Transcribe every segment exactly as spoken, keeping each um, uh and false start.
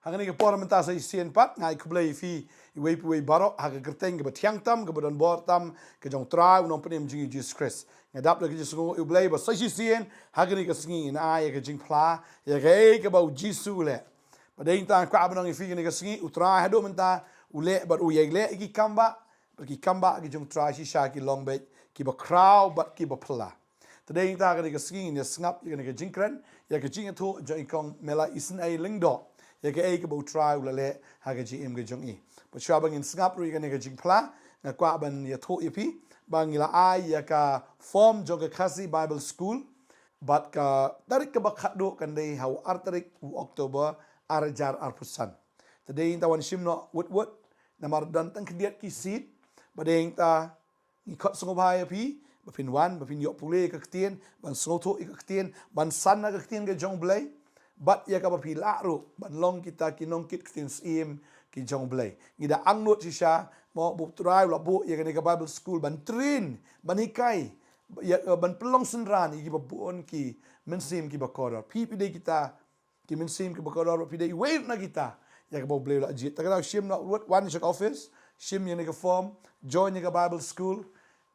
Ha kane ka por mynta sa shisien pat nga ai khublei ïa phi iwei pa iwei baroh ha ka kyrteng kaba thiang tam, kaba don bor tam, ka jong U Trai U Nongpynim jong ngi U Jisu Khrist. Nga dap da ka jingsngewnguh ïa U Blei ba sa shisien ha kane ka sngi ngin ai ïa ka jingphla ïa kaei kaba U Jisu u leh. Bad dei nangta nga kwah ban ong ïa phi kane ka sngi, U Trai haduh mynta u leh bad u ïai leh ïa ki kam bah, bad ki kam bah ki jong U Trai shisha ki long beit kiba khraw bad kiba phylla. Te dei nangta kane ka sngi ngin ïa sngap ïa kane ka jingkren, ïa ka jingïathuh jong i Kong Mela Isynei Lyngdoh ïa kaei kaba U Trai u la leh ha ka jingim ka jong i. Bad shuwa ba ngin sngap ruh ïa kane ka jingphla, nga kwah ban ïathuh ïa phi ba ngi la ai ïa ka form jong ka Khasi Bible School, bad ka tarik kaba khatduh kan dei ha u ar tarik u October ar hajar arphew san. Te dei nangta wan shim noh wut wut, namar don tang khyndiat ki seat. Bad dei nangta ngi khot sngewbha ïa phi ba phin wan, ba phin ïoh pule ïa ka ktien, ban sngewthuh ïa ka ktien, ban san ha ka ktien ka jong U Blei, bad ïa kaba phi lah ruh ban long kita ki nongkit ktien syiem ki jong U Blei. Ngi da angnud shisha mo ba U Trai u la buh ïa kane ka Bible School ban train, ban hikai, ïa, ban pynlong synran ïa kiba bun ki mynsiem kiba kordor. Phi phi dei kita ki mynsiem kiba kordor, phi dei iwei na kita ïa kaba U Blei u la jied. Te kata shim noh wut, wan sha ka office, shim ïa kane ka form, join ïa ka Bible School.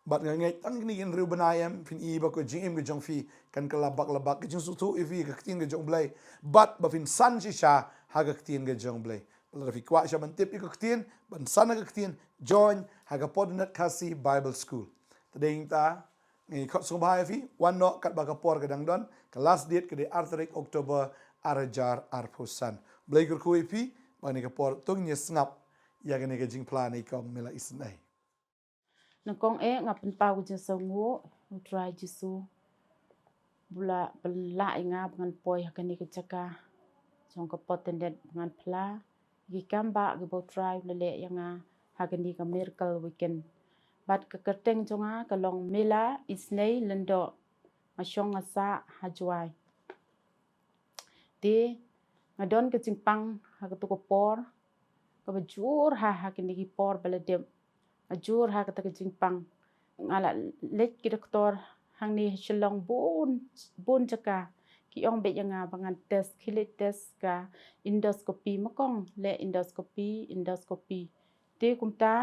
Bad nga ngeit tang kine ki hynriew bnai em phin i ba ka jingim ka jong phi kan kylla bak la bak, ka jingsngewthuh ïa phi ka ktien ka jong U Blei, bad ba phin san shisha ha ka ktien ka jong U Blei. Bad lada phi kwah shisha ban tip ïa ka ktien, ban san ha ka ktien, join ha ka Podinet Khasi Bible School. Te dei nangta ngi khot sngewbha ïa phi, wan noh katba ka por ka dang don, ka last date ka dei ar tarik October ar hajar arphew san. Blei kyrkhu ïa phi, ba kane ka por to ngin ïa sngap ïa kane ka jingphla na i Kong Mela Isynei. Nyngkong eh nga pynpaw ka jingsngewnguh, U Trai Jisu ba u la pynlah ïa nga ba ngan poi ha kane ka jaka jong ka Podinet ba ngan phla ïa ki kam bah kiba U Trai u la leh ïa nga ha kane ka Miracle Weekend. Bad ka kyrteng jong nga ka long Mela Isynei Lyngdoh, nga shong nga sah ha Jowai. Te nga don ka jingpang ha kato ka por kaba jur ha, ha kine ki por ba la dep. Nga jur ha kata ka jingpang. Nga la leit ki doktor hangne ha Shillong bun, bun jaka. Ki ong beit ïa nga ba ngan test, khie leit test ka endoscopy, ma kong leh endoscopy, endoscopy. Te kumta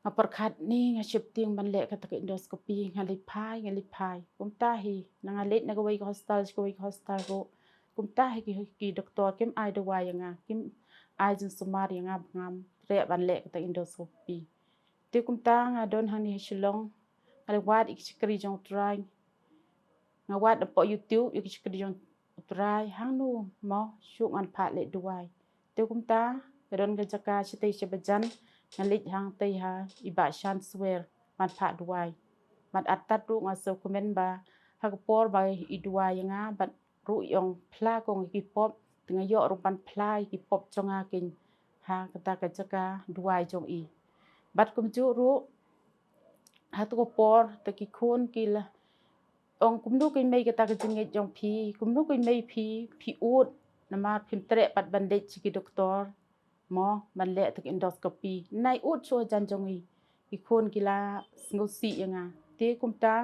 nga pyrkhat ne nga sheptieng ban leh kata ka endoscopy, nga leit phai, nga leit phai. Kumta hi, na nga leit na kawei ka hospital sha kawei ka hospital ruh, kumta hi ki, ki doktor kim ai dawai ïa nga, kim ai jingsumar ïa nga ba ngam treh ban leh kata ka endoscopy. Te kumta nga don hangne ha Shillong, nga la wad ïa ki shakri jong U Trai. Nga wad napoh YouTube ïa ki shakri jong U Trai, hangno mo shuh ngan phah leh duwai. Te kumta ka don ka jaka shatei sha Bajan, nga leit hangtei ha i Bah Shan Swer ban phah duwai. Bad artat ruh nga sngewkmen ba ha ka por ba i duwai ïa nga bad ruh i ong phla kong ïa ki pop, te nga ïoh ruh ban phla ïa ki pop jong nga keiñ ha kata ka jaka duwai jong i. Bad kumjuh ruh ha kato ka por te ki khun ki la ong, kumno keiñ mei kata ka jingngeit jong phi, kumno keiñ mei phi, phi ud, namar phim treh pat ban leit sha ki doktor mo ban leh kata ka endoscopy. Nai ud shuh hajan jong i. Ki khun ki la sngewsih ïa nga. Te kumta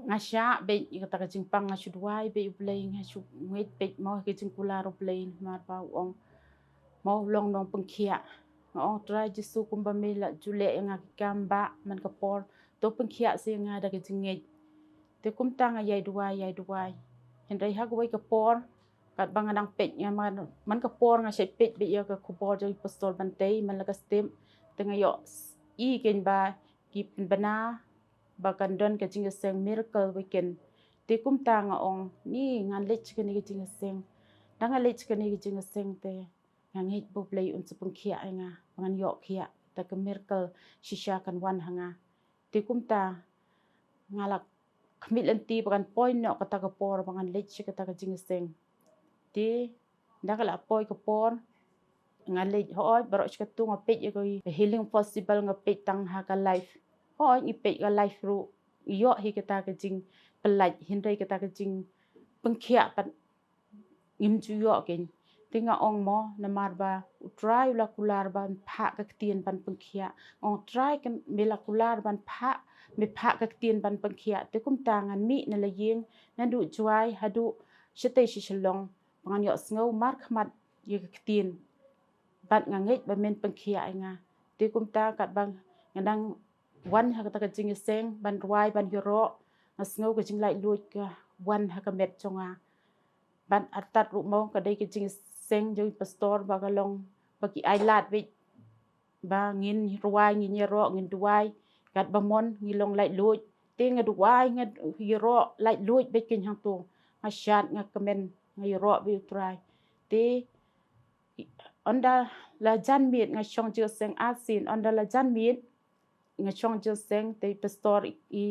nga shah beit ïa kata ka jingpang, nga shu duwai beit U Blei, nga shu ngeit beit mo ha ka jingkular U Blei, namar ba u ong mo u long nongpynkhiah. Nga ong, Trai Jisu, kumba mei la ju leh ïa nga ki kam bah man ka por, to pynkhiah sa ïa nga da ka jingngeit. Te kumta nga ïai duwai, ïai duwai. Hynrei ha kawei ka por, katba nga dang peit, nga man, man ka por nga shait peit beit ïa ka khubor jong i Pastor Bantei man la ka step, te nga ïohi keiñ ba ki pynbna ba kan don ka jingïaseng Miracle Weekend. Te kumta nga ong, ni ngan leit sha kane ka jingïaseng. Da nga leit sha kane ka jingïaseng te nga ngeit ba U Blei un sa pynkhiah ïa nga ba ngan ïoh khiah kata ka miracle shisha kan wan ha nga. Te kumta nga la khmih lynti ba kan poi noh kata ka por ba ngan leit sha kata ka jingïaseng. Te da ka la poi ka por nga leit, hooid, baroh shi katta nga peit ïa ka Healing Possible, nga peit tang ha ka live. Hooid, ngi peit ka live ruh, ïoh hi kata ka jingpyllait, hynrei kata ka jingpynkhiah pat ngim ju ïoh keiñ. Te nga ong mo, namar ba U Trai u la kular ban phah ka ktien ban pynkhiah. Nga ong, Trai, kan me la kular ban phah, me phah ka ktien ban pynkhiah. Te kumta ngan mih na la ïing, naduh Jowai haduh shatei sha Shillong ba ngan ïohsngew markhmat ïa ka ktien. Bad nga ngeit ba men pynkhiah ïa nga. Te kumta katba nga dang wan ha kata ka jingïaseng ban rwai ban ïaroh, nga sngew ka jinglaitluid ka wan ha ka met jong nga. Bad artat ruh mo ka dei ka jingïaseng jong i pastor ba ka long ba ki ai lad beit ba ngin rwai ngin ïaroh ngin duwai. Katba mon ngi long laitluid. Te nga duwai nga ïaroh laitluid beit keiñ hangto. Nga shad nga kmen nga ïaroh beit ïa u Trai. Te ynda la jan miet nga shong jingïaseng arsien, ynda la jan miet nga shong jingïaseng te i pastor i, i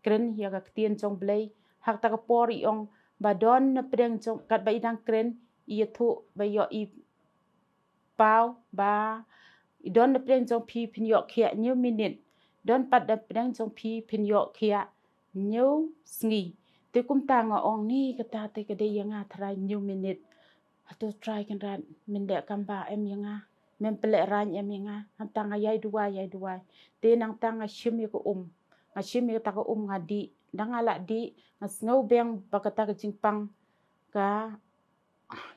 kren ïa ka ktien jong Blei. Ha kata ka por i ong ba don na pdeng jong, katba i dang kren i ïathuh ba ïoh i paw ba i don na pdeng jong phi phin ïoh khiah hynñiew minit. Don pat na pdeng jong phi phin ïoh khiah hynñiew sngi. Te kumta nga ong ni kata te ka dei ïa nga Trai hynñiew minit. Hato Trai Kynrad men leh kam ba em ïa nga. Men pynlehraiñ em ïa nga. Hangta nga ïai duwai ïai duwai. Te nangta nga shim ïa ka um. Nga shim ïa kata ka um nga dih. Dang nga la dih nga sngew biang ba kata ka jingpang ka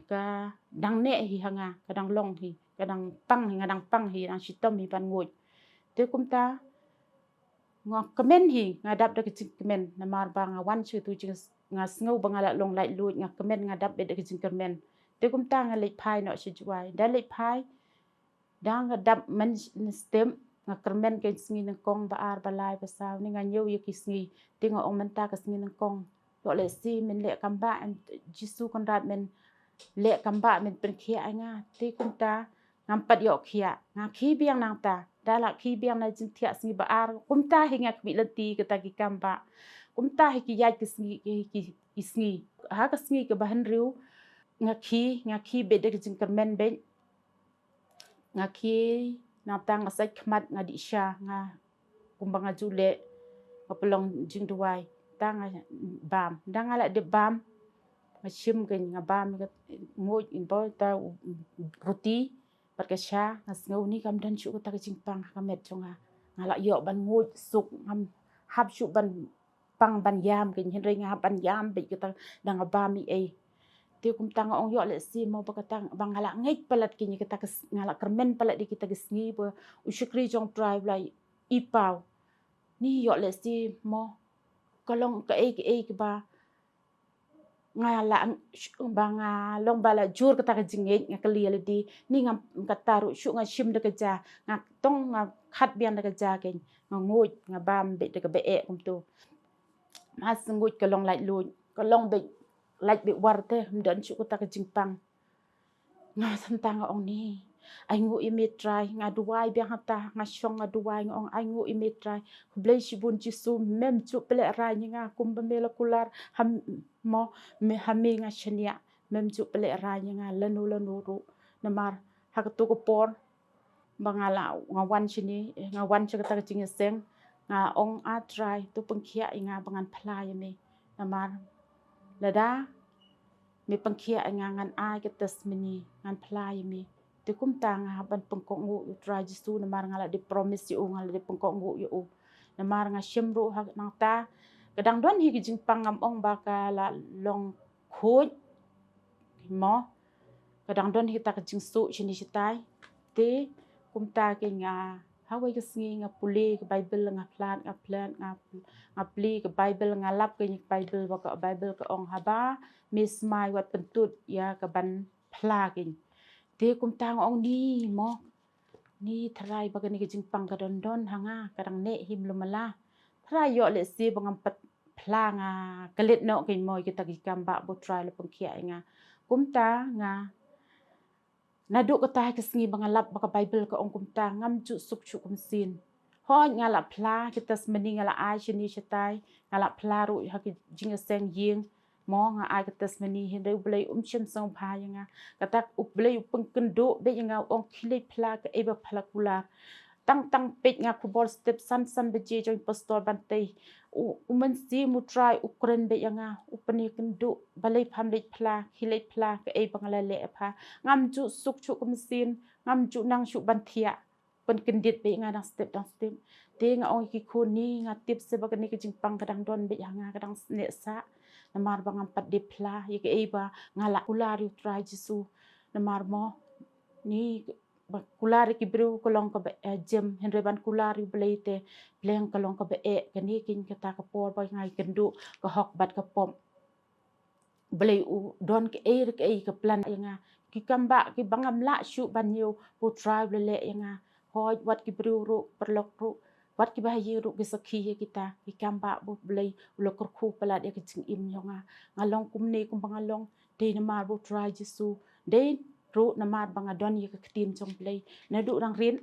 ka dang neh hi ha nga, ka dang long hi, ka dang pang hi, nga dang pang hi, dang shitom hi ban nguid. Te kumta nga kmen hi, nga dap da ka jingkmen, namar ba nga wan sha tu jing, nga sngew ba nga la long laitluid, nga kmen nga dap beit da ka jingkmen. Te kumta nga leit phai noh sha Jowai, da leit phai, da nga dap mynstep, nga kyrmen ka sngi nyngkong, ba ar, ba lai, ba saw, ne nga ñiew ïa ki sngi. Te nga ong mynta ka sngi nyngkong ïoh lehse men leh kam ba em, Jisu Kynrad men leh kam ba men pynkhiah ïa nga. Te kumta ngam pat ïoh khiah, nga khie biang nangta. Da la khie biang na jingthiah sngi ba ar, kumta hi nga khmih lynti kata ki kam ba. Kumta hi ki ïaid ki sngi, ki, ki, ki sngi. Ha ka sngi kaba hynriew nga khie, nga khie beit da ka jingkyrmen beit. Nga khie, nangta nga sait khmat, nga dih sha, nga kumba nga ju leh, nga pynlong jingduwai, ta nga bam. Da nga la dep bam, nga shim keiñ, nga bam, nga nguid, in bol ta ruti bad ka sha, nga sngew ni kam don shuh kata ka jingpang ha ka met jong nga. Nga la ïoh ban nguid suk, ngam hap shuh ban pang ban ïam keiñ, hynrei nga hap ban ïam beit kata da nga bam ei ei. Te kumta nga ong ïoh lehse mo ba kata ba nga la ngeit palat keiñ ïa kata ka s-, nga la kyrmen palat ïa kita ki sngi ba u shakri jong Trai u la i paw. Ni ïoh lehse mo ka long kaei kaei kaba nga la ang-, sh-, ba nga long ba la jur kata ka jingngeit, nga kylli ïa lade, ni ngam kata ruh, shuh nga shim da ka ja, nga tong nga khat biang da ka ja keiñ, nga nguid, nga bam beit da kaba eh kumto. Mas nguid ka long laitluid, ka long beit lait beit war te, ym don shuh kata ka jingpang. Nga sa tang nga ong ni, ainguh ïa me Trai, nga duwai biang hangta, nga shong nga duwai, nga ong ainguh ïa me Trai. Khublei shibun Jisu, mem ju pynlehraiñ ïa nga kumba me la kular ha mo, me ha me nga shaniah, mem ju pynlehraiñ ïa nga lano lano ruh. Namar ha kato ka por ba nga la, nga wan shane, eh, nga wan sha kata ka jingïaseng, nga ong, A Trai, to pynkhiah ïa nga ba ngan phla ïa me. Namar lada me pynkhiah ïa nga, ngan ai ka testimony, ngan phla ïa me. Te kumta nga hap ban pynkohnguh ïa u Trai Jisu, namar nga la dep promise ïa u, nga la dep pynkohnguh ïa u. Namar nga shim ruh ha nangta, ka dang don hi ka jingpang, ngam ong ba ka la long khuid mo, ka dang don hi kata ka jingsuh shane shatai. Te kumta keiñ nga, ha kawei ka sngi nga pule ka Baibl, nga phlad, nga phlad, nga, nga plie ka Baibl, nga lap keiñ ka Baibl, ba ka Baibl ka ong haba me smai wat pyntud ïa kaban phla keiñ. Te kumta nga ong ni mo, ni Trai ba kane ka jingpang ka don don ha nga, ka dang neh hi mlu mala. Trai ïoh lehse ba ngam pat phla, nga klet noh keiñ mo ïa kita ki kam ba u Trai u la pynkhiah ïa nga. Kumta nga, naduh kata ka sngi ba nga lap ba ka Baibl ka ong kumta, ngam ju suk shuh kum sien. Hooid nga la phla ki testimony, nga la ai shane shatai, nga la phla ruh ha ki jingïaseng ïing mo, nga ai ka testimony, hynrei U Blei um shym sngewbha ïa nga. Kata U Blei u pynkynduh beit ïa nga, u ong khie leit phla kaei ba pha la kular. Tang tang peit nga khubor step san san baje jong i pastor ban tei. U, u Mynsiem u Trai u kren beit ïa nga, u pynïakynduh, balei pham leit phla, khie leit phla kaei ba nga la leh ïa pha. Ngam ju suk shuh kum sien, ngam ju nang shuh ban thiah. Pynkyndit beit ïa nga dang step dang step. Te nga ong ïa ki khun ni, nga tip se ba kane ka jingpang ka dang don beit ha nga, ka dang neh sah. Namar ba ngam pat dei phla ïa kaei ba nga la kular ïa u Trai Jisu. namar mo ni ba kular ïa ki briew ka long kaba, eh, jem, hynrei ban kular ïa u Blei te pleng ka long kaba eh. Kane keiñ kata ka por ba nga ïakynduh ka hok bad ka pop. Blei u don kaei re kaei ka plan ïa nga. Ki kam ba, ki ba ngam lah shuh ban ñiew, ba U Trai u la leh ïa nga. Hooid, wat ki briew ruh, paralok ruh, wat ki bahaïing ruh ki sakhi ïa kita. Ki kam ba ba U Blei u la kyrkhu palat ïa ka jingim jong nga. Nga long kumne kumba nga long, dei namar ba U Trai Jisu. Dei ruh namar ba nga don ïa ka ktien jong Blei. Naduh dang rit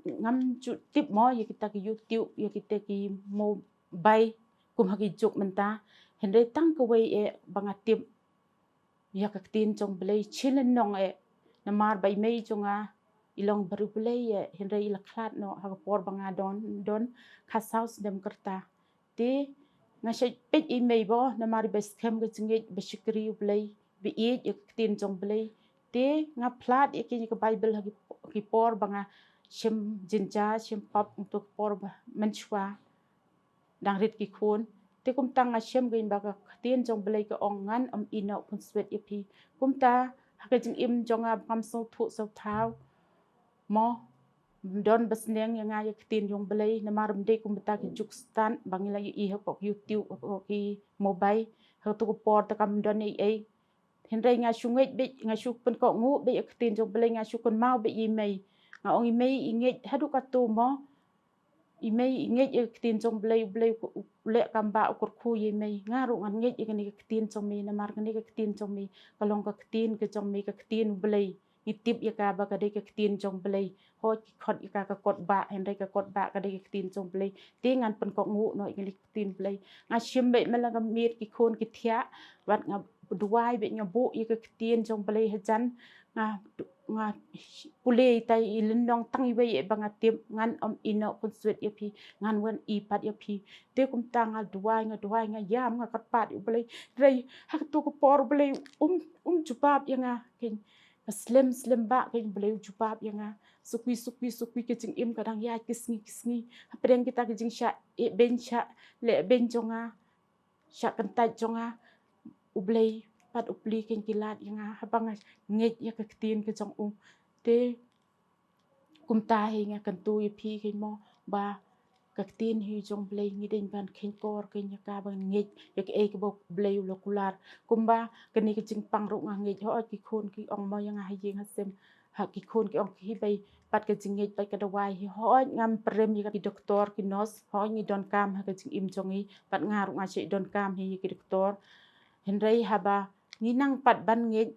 ngam ju tip mo ïa kita ki YouTube, ïa kita ki mobile kum ha ki juk mynta. Hynrei tang kawei eh ba nga tip ïa ka ktien jong Blei, shu lynnong eh, namar ba i mei jong nga i long bariewblei eh, hynrei i la khlad noh ha ka por ba nga don, don khatsaw snem ka rta. Te nga shait peit i mei ba, namar i ba skhem ka jingngeit, ba shakri U Blei, ba ïeit ïa ka ktien jong Blei. Te nga pynlait ïa ki, ïa ka Baibl ha ki, ki por ba nga shem jingjia, shem pap, ïa ka por ba mynshuwa dang rit ki khun. Te kumta nga shem kein ba ka ktien jong Blei ka ong, ngan ym ïehnoh khunswet ïa phi. Kumta ha ka jingim jong nga ba ngam sngewthuh sngewthaw mo, don ba sneng ïa nga ïa ka ktien jong Blei, namar ym dei kumta ki juk stad ba ngi la ïohi hapoh ki YouTube, hapoh ki mobile. Ha kato ka por te kam don ei ei. Hynrei nga shu ngeit beit, nga shu pynkohnguh beit ïa ka ktien jong Blei, nga shu kynmaw beit ïa i mei. Nga ong, i mei i ngeit haduh katto mo. I mei i ngeit ïa ka ktien jong Blei, U Blei u, u leh kam ba u kyrkhu ïa i mei. Nga ruh ngan ngeit ïa kane ka ktien jong me, namar kane ka ktien jong me ka long ka ktien ka jong me, ka ktien U Blei. Ngi tip ïa ka ba ka dei ka ktien jong Blei. Hooid ki khot ïa ka ka kot ba, hynrei ka kot ba ka dei ka ktien jong Blei. Te ngan pynkohnguh noh ïa kane ka ktien Blei. Nga shim beit man la ka miet, ki khun ki thiah, bad nga duwai beit, nga buh ïa ka ktien jong Blei hajan. Nga, nga pule ïa ita i lynnong tang iwei eh ba nga tip, ngan ym ïehnoh khunswet ïa phi, ngan wan ïehnoh pat ïa phi. Te kumta nga duwai, nga duwai, nga ïam, nga kyrpad ïa U Blei. Hynrei ha kato ka por U Blei um, um jubab ïa nga kein. Nga slem slem ba kein, U Blei u jubab ïa nga. Sukwi, sukwi, sukwi, ka jingim ka dang ïaid ki sngi ki sngi. Hapdeng kita ki jingshah ïehnoh, shah lehnoh jong nga, shah kyntait jong nga, U Blei pat u plie kein ki lad ïa nga, haba nga ngeit ïa ka ktien ka jong u. Te kumta hi nga kyntu ïa phi kein mo, ba ka ktien hi jong Blei ngi dei ban kheiñkor kein ïa ka, ban ngeit ïa kaei kaba U Blei u la kular. Kumba kane ka jingpang ruh nga ngeit, hooid ki khun ki ong mo ïa nga ha ïing ha sem, ha ki khun ki ong, ki hi beit pat ka jingngeit bad ka duwai hi. Hooid ngam pyrem ïa ki doktor ki nurse, hooid ngi donkam ha ka jingim jong ngi, bad nga ruh nga shait donkam hi ïa ki doktor. Hynrei haba ngi nang pat ban ngeit,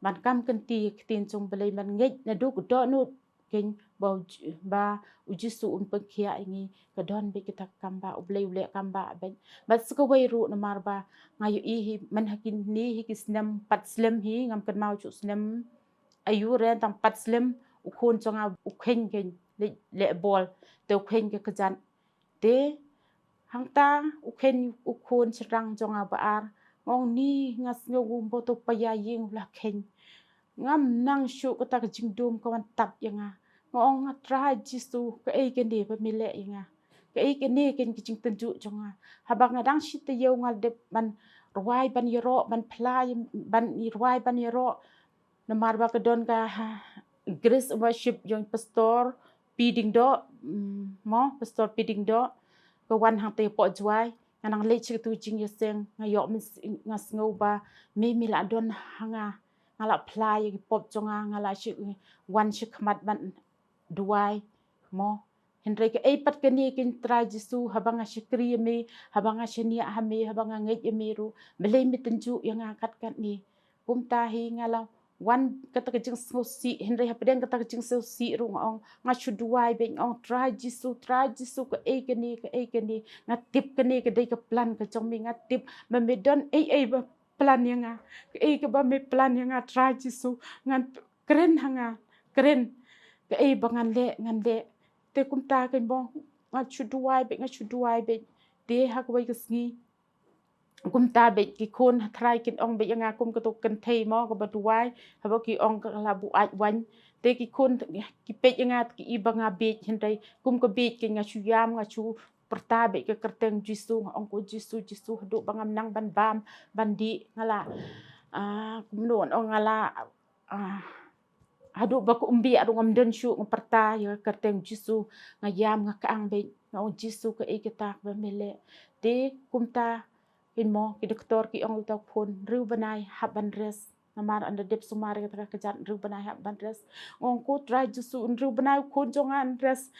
ban kam kynti ïa ka ktien jong Blei, ban ngeit naduh ka dohnud kein ba u J-, ba u Jisu un pynkhiah ïa ngi, ka don beit kata ka kam ba, U Blei u leh kam ba beit. Bad sa kawei ruh namar ba nga ïohi hi man ha kine hi ki snem pat slem hi, ngam kynmaw shuh snem aiu re, tang pat slem u khun jong nga u kheiñ kein leh, leh bol, te u kheiñ ka kjat. Te hangta u kheiñ u khun shynrang jong nga ba ar. Nga ong ni, nga sngew u bym to paia ïing u la kheiñ. Ngam nang shuh, kata ka jingdum ka wan tap ïa nga. Nga ong, nga Trai Jisu, kaei kane ba me leh ïa nga? Kaei kane kein ka jingtynjuh jong nga? Haba nga dang shi taïew nga la dep ban rwai ban ïaroh, ban phla, ban rwai ban ïaroh. Namar ba ka don ka, ha, Grace Worship jong Pastor Pi Diengdoh, mm, mo, Pastor Pi Diengdoh, ka wan hangta hapoh Jowai. Nga nang leit sha katu ka jingïaseng, nga ïoh myn-, nga sngew ba me, me la don ha nga, nga la phla ïa ki pop jong nga, nga la shu wan sha khmat ban duwai, mo. Hynrei kaei pat kane kein Trai Jisu, haba nga shakri ïa me, haba nga shaniah ha me, haba nga ngeit ïa me ruh, balei me tynjuh ïa nga kat katne? Kumta hi nga la wan kata ka jingsngewsih, hynrei hapdeng kata ka jingsngewsih ruh nga ong, nga shu duwai beit, nga ong, Trai Jisu, Trai Jisu, kaei kane, kaei kane? Nga tip kane ka dei ka plan ka jong me, nga tip ba me don ei ei ba plan ïa nga. Kaei kaba me plan ïa nga, Trai Jisu? Ngan kren ha nga, kren. Kaei ba ngan leh, ngan leh. Te kumta kein mo, nga shu duwai beit, nga shu duwai beit. Te ha kawei ka sngi, kumta beit ki khun ha Trai kin ong beit ïa nga kum kato ka kynthei mo kaba duwai, haba ki ong ka la buaid waiñ. Te ki khun ki peit ïa nga ki i ba nga bieit, hynrei kum ka bieit kein nga shu ïam, nga shu pyrta beit ka kyrteng Jisu, nga ong, ko Jisu, Jisu, haduh ba ngam nang ban bam ban dih, nga la, ah, kumno ong, nga la ah, haduh ba ka umbiak ruh ngam don shuh, nga pyrta ïa ka kyrteng Jisu, nga ïam nga kang beit, nga ong Jisu, kaei kata ba me leh. Te kumta kin mo ki doktor ki ong ïa uta u khun, hynriew bnai hap ban rest. Namar ynda dep sumar ïa kata ka kjat, hynriew bnai hap ban rest. Nga ong ko Trai Jisu, hynriew bnai u khun jong nga un rest.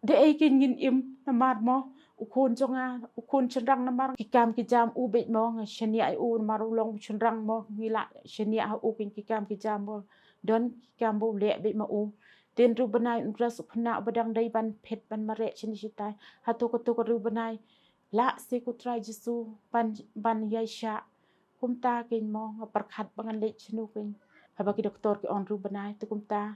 Da ei kein ngin im, namar mo u khun jong nga, u khun shynrang, namar ki kam ki jam u beit mo, nga shaniah ïa u namar u long u shynrang mo, ngi la shaniah ha u kein ki kam ki jam mo. Don ki kam ba u leh beit ma u. Te hynriew bnai un rest u khynnah uba dang dei ban phet ban mareh shane shatai. Hato kato ka hynriew bnai lah se ko Trai Jisu ban, ban ïaishah. Kumta kein mo nga pyrkhat ba ngan leit shano kein. Haba ki doktor ki ong hynriew bnai, te kumta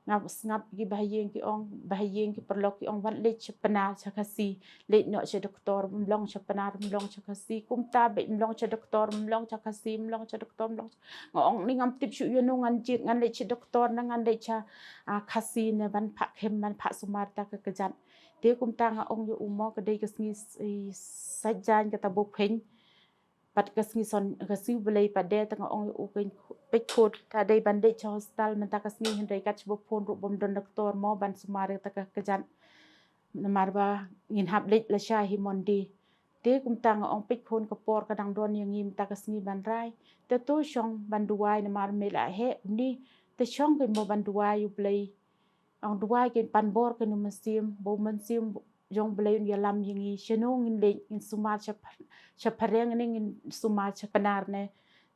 nga sngap ki bahaïing ki ong, bahaïing ki paralok ki ong, wat leit sha Pnar sha Khasi, leit noh sha doktor, ym long sha Pnar, ym long sha Khasi. Kumta beit, ym long sha doktor, ym long sha Khasi, ym long sha doktor, ym long sha, nga ong ni ngam tip shuh ïano ngan jied, ngan leit sha doktor ne ngan leit sha, ah, Khasi ne ban phah khem, ban phah sumar ïa kata ka kjat. Te kumta nga ong ïa u mo, ka dei ka sngi s-, i, Saitjaiñ kata ba phein. Pat ka sngi Son-, ka sngi Blei pat de, te nga ong ïa u kein, peit khun, ta dei ban leit sha hospital mynta ka sngi, hynrei kat shaba phone ruh bym don doktor mo ban sumar ïa kata ka kjat. Namar ba ngin hap leit lashai hi Monday. Te kumta nga ong peit khun, ka por ka dang don ïa ngi mynta ka sngi ban rai. Te to shong ban duwai namar me la heh kumne. Te shong kein mo ban duwai ïa u Blei. Ong duwai kein, pan bor kein u Mynsiem, ba u Mynsiem jong u Blei un ïalam ïa ngi shano ngin leit, ngin sumar sha pha-, sha phareng ne ngin sumar sha Pnar ne.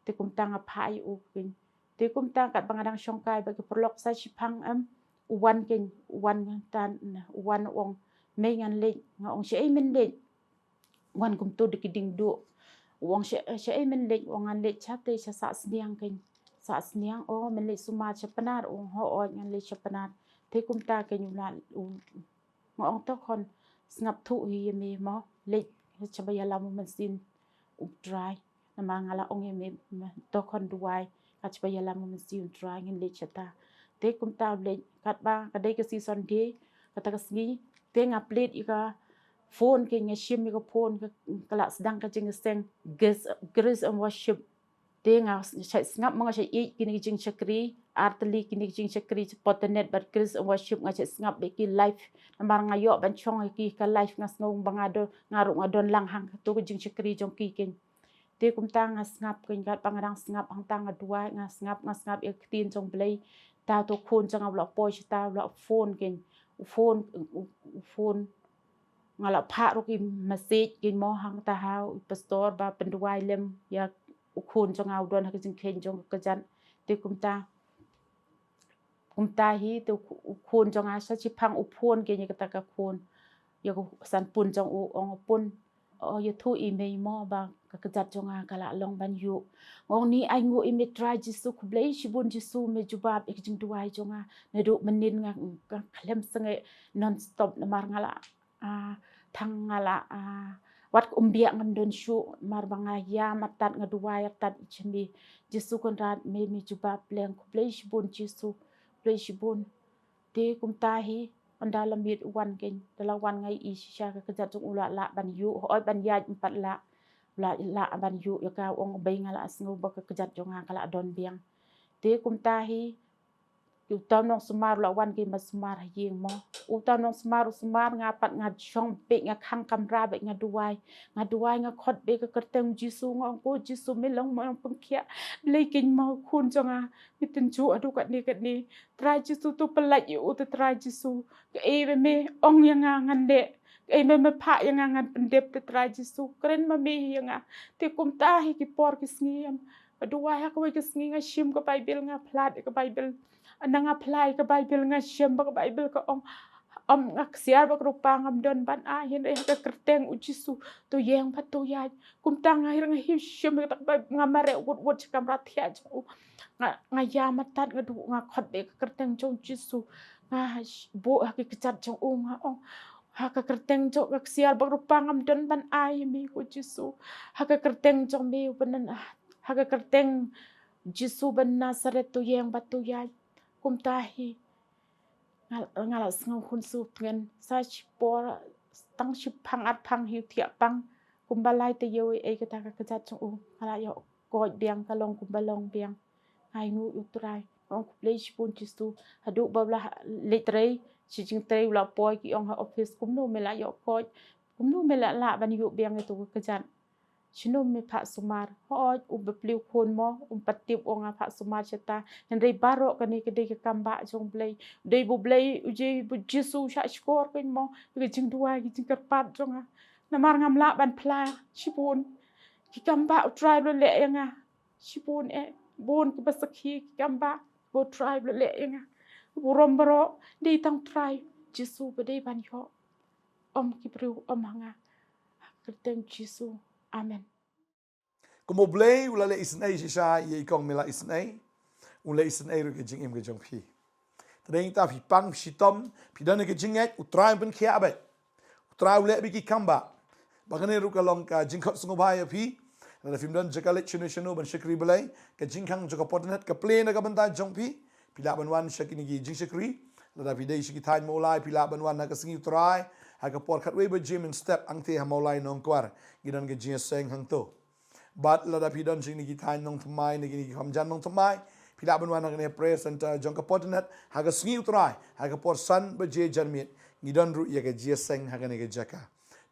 Te kumta nga phah ïa u kein. Te kumta katba nga dang shongkai bad ki paralok sa shiphang em, u wan kein, u wan tan, u wan u ong, mei ngan leit. Nga ong shaei men leit? Wan kumto da ki diengduh. U ong sha, shaei men leit? U ong ngan leit shatei sha Sahsniang kein. Sahsniang, o men leit sumar sha Pnar? U ong hooid ngan leit sha Pnar. Te kumta kein u la, u, nga ong to khun, sngap thuh hi ïa me mo, leit sha ba ïalam u Mynsiem u Trai. Namar nga la ong ïa me, me, to khun duwai, kat shaba ïalam u Mynsiem u Trai ngin leit shata. Te kumta u leit, katba ka dei ka sngi Sunday kata ka sngi, te nga plie ïa ka phone kein, nga shim ïa ka phone, ka, ka la sdang ka jingïaseng Grace, Grace and Worship. Te nga shait sngap mo, nga shait ïeit kine ki jingshakri, ar tylli kine ki jingshakri, Potternet bad Grace and Worship, nga shait sngap bad ki live. Namar nga ïoh ban shong ïa ki ka live, nga sngew ba nga don, nga ruh nga don lang hangto ka jingshakri jong ki kein. Te kumta nga sngap kein, katba nga dang sngap hangta nga duwai, nga sngap, nga sngap ïa ka ktien jong u Blei. Ta to khun jong nga u la poi shata, u la phone kein. U phone, u, u phone. Nga la phah ruh ki message kein mo hangta ha u pastor ba pynduwai lem ïa u khun jong nga u don ha ka jingkheiñ jong ka kjat. Te kumta, kumta hi te u, u khun jong nga sa shiphang u phone kein ïa kata ka khun, ïa ka sanpun jong u, ong pun, o ïathuh i mei mo ba ka kjat jong nga ka la long ban ïuh. Nga ong ni ai nguh ïa me Trai Jisu, khublei shibun Jisu me jubab ïa ka jingduwai jong nga. Naduh mynnin nga, nga khlem sangeh non stop namar nga la, ah, thang nga la, ah, wat ka umbiak ngam don shuh, namar ba nga ïam artat, nga duwai artat ïa me. Jisu Kynrad me, me jubab lem, khublei shibun Jisu, khublei shibun. Te kumta hi, ynda la miet u wan kein, da la wan nga ïohi shisha ka kjat jong u la lah ban ïuh, hooid ban ïaid ym pat lah. La lah ban ïuh ïa ka, u ong bei nga la sngew ba ka kjat jong nga ka la don biang. Te kumta hi, uta u nongsumar u la wan kein ban sumar ha ïing mo. Uta u nongsumar u sumar, nga pat nga shong beit, nga khang kamra beit, nga duwai. Nga duwai, nga khot beit ka kyrteng Jisu, nga ong ko Jisu me long mo nongpynkhiah. Blei kein mo, khun jong nga me tynjuh haduh katne katne. Trai Jisu to pyllait ïa u te Trai Jisu. Kaei ba me ong ïa nga ngan leh, kaei ba me phah ïa nga ngan pyndep te Trai Jisu. Kren ma me ïa nga. Te kumta hi ki por ki sngi em. Nga duwai ha kawei ka sngi nga shim ka Baibl, nga phlad ïa ka Baibl. Ynda nga phlai ka Baibl nga shem ba ka Baibl ka ong, ym, nga ksiar bad ka rupa ngam don ban ai, hynrei ha ka kyrteng u Jisu to ïeng bad to ïaid. Kumta nga hiar nga hiar shem ïa kata ka Baibl, nga mareh wut wut sha kamra thiah jong u. Nga, nga ïam artat, nga duh, nga khot beit ka kyrteng jong u Jisu. Nga sh-, buh ha ki kjat jong u, nga ong, ha ka kyrteng jong, ka ksiar bad ka rupa ngam don ban ai ïa me ko Jisu. Ha ka kyrteng jong me u ba na, ha ka kyrteng Jisu ba Nasaret to ïeng bad to ïaid. Kumta hi nga, nga la sngew hun suk tngen, sa shi por, tang shiphang arphang hi u thiah pang. Kumba lai taïew ei ei kata ka kjat jong u, nga la ïoh koit biang, ka long kumba long biang. Nga ainguh ïa u Trai. Ong, khublei shibun Jisu, haduh ba u la leit trei, shi jingtrei u la poi, ki ong ha office, kumno me la ïoh koit, kumno me la lah ban ïoh biang ïa tu ka kjat. Shano me phah sumar? Hooid, um bapli u khun mo, um pat tip u nga phah sumar shata. Hynrei baroh kane ka dei ka kam ba jong Blei. Dei ba Blei, u dei ba Jisu u shah shkor kein mo, ka jingduwai, ka jingkyrpad jong nga. Namar ngam lah ban phla shibun ki kam ba u Trai u la leh ïa nga. Shibun eh, bun kiba sakhi ki kam ba u Trai u la leh ïa nga. Burom baroh dei tang u Trai Jisu ba dei ban ïoh. Ym ki briew, ym ha nga. Ha ka kyrteng Jisu. Amen. Kumba u Blei u la leh isynei shisha ïa i kong Mela isynei, u leh isynei ruh ïa ka jingim ka jong phi. Te dei nangta phi pang, phi shitom, phi don ïa ka jingngeit, u Trai un pynkhiah beit. U Trai u leh beit ki kam ba. Ba kane ruh ka long ka jingkhot sngewbha ïa phi. Lada phim don jaka leit shano shano ban shakri Blei, ka jingkhang jong ka fortnight ka plie na ka bynta jong phi. Phi lah ban wan sha kine ki jingshakri. Lada phi dei sha ki thaiñ Mawlai, phi lah ban wan ha ka sngi u Trai, ha ka por khatwei baje mynstep, hangtei ha Mawlai Nongkwar ngi don ka jingïaseng hangto. Bad lada phi don sha kine ki thaiñ Nongthymmai, na kine ki kham jan Nongthymmai, phi lah ban wan ha kane prayer center jong ka fortnight ha ka sngi u Trai, ha ka por san baje janmiet, ngi don ruh ïa ka jingïaseng ha kane ka jaka.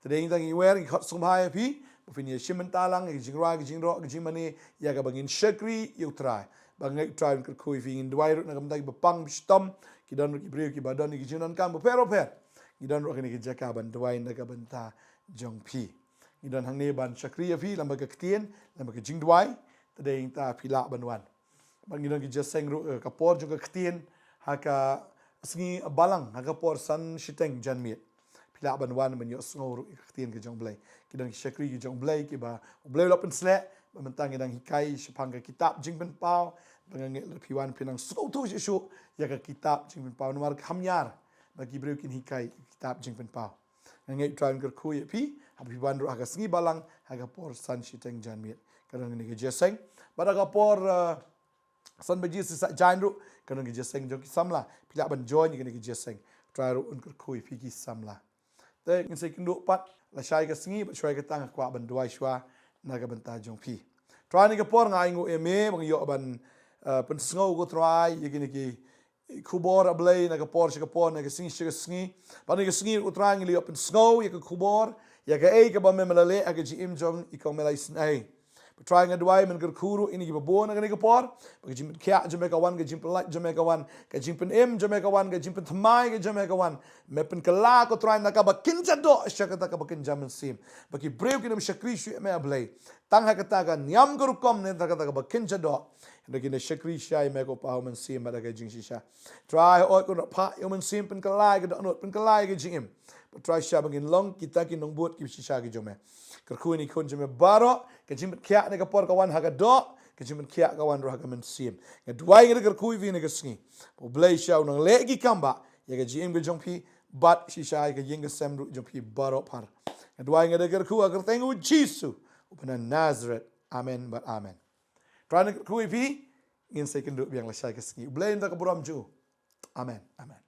Te dei ngi tang ngi wer, ngi khot sngewbha ïa phi ba phin ïashim bynta lang ïa ka jingrwai, ka jingrok, ka jingmane, ïa kaba ngin shakri ïa u Trai. Ba ngeit u Trai un kyrkhu ïa phi. Ngin duwai ruh na ka bynta kiba pang, ba shitom, ki don ruh ki briew kiba don ïa ki jingdonkam bapher bapher. Ngi don ruh ha kane ka jaka ban duwai na ka bynta jong phi. Ngi don hangne ban shakri ïa phi lyngba ka ktien, lyngba ka jingduwai. Te dei nangta phi lah ban wan. Ba ngi don ki jingïaseng ruh, eh, ka por jong ka ktien ha ka sngi Balang ha ka por san shiteng janmiet. Phi lah ban wan ban ïohsngew ruh ïa ka ktien ka jong u Blei. Ki don ki shakri ki jong u Blei kiba u Blei u la pynsleh, ba mynta ngi dang hikai shaphang ka kitab Jingpynpaw. Ba nga ngeit lada phi wan phin nang sngewthuh shuh shuh ïa ka kitab Jingpynpaw namar kham ñiar ba ki briew kin hikai ka kitab Jingpynpaw. Nga ngeit u Trai un kyrkhu ïa phi haba phi wan ruh ha ka sngi Balang ha ka por san shiteng janmiet. Ka don kane ka jingïaseng. Bad ha ka por, eh, san baje shisha jaiñ ruh ka don ka jingïaseng jong ki samla. Phi lah ban join ïa kane ka jingïaseng. U Trai ruh un kyrkhu ïa phi ki samla. Te ngin sa ïakynduh pat lashai ka sngi, bad shuwa kata nga kwah ban duwai shuwa na ka bynta jong phi. Trai, ha kane ka por nga ainguh ïa me ba nga ïoh ban, eh, pynsngew, ko Trai, ïa kine ki khubor, ah Blei, na ka por sha ka por, na ka sngi sha ka sngi. Bad ha kane ka sngi, ko Trai, ngi la ïoh pynsngew ïa ka khubor, ïa kaei kaba me me la leh ha ka jingim jong i kong Mela isynei. Ko Trai, nga duwai men kyrkhu ruh ïa kine kiba bun ha kane ka por, ba ka jingpynkhiah jong me ka wan, ka jingpynlait jong me ka wan, ka jingpynim jong me ka wan, ka jingpynthymmai ka jong me ka wan. Me pynkylla, ko Trai, na kaba kynja doh sha kata kaba kynja mynsiem, ba ki briew kin ym shakri shuh ïa me, ah Blei, tang ha kata ka niam ka rukom, ne tang ha kata kaba kynja doh, hynrei kin da shakri shisha ïa me, ko Pa, ha u Mynsiem bad ha ka jingshisha. Trai, hooid, ko Trai, phah ïa u Mynsiem, pynkylla ïa ka dohnud, pynkylla ïa ka jingim. Bad Trai, shisha ba ngin long kita ki nongbud ki shisha ki jong me. Kyrkhu ïa kine ki khun jong me baroh, ka jingpynkhiah ha kane ka por ka wan ha ka doh, ka jingpynkhiah ka wan ruh ha ka mynsiem. Nga duwai, nga da kyrkhu ïa phi ha kane ka sngi, ba u Blei shisha un nang leh ki kam ba ïa ka jingim ka jong phi, bad shisha ïa ka ïing ka sem ruh jong phi baroh phar. Nga duwai, nga da kyrkhu ha ka kyrteng u Jisu uba na Nazareth. Amen bad amen. Trai un kyrkhu ïa phi. Ngin sa ïakynduh biang lashai ka sngi. U Blei un da ka burom jong u. Amen. Amen.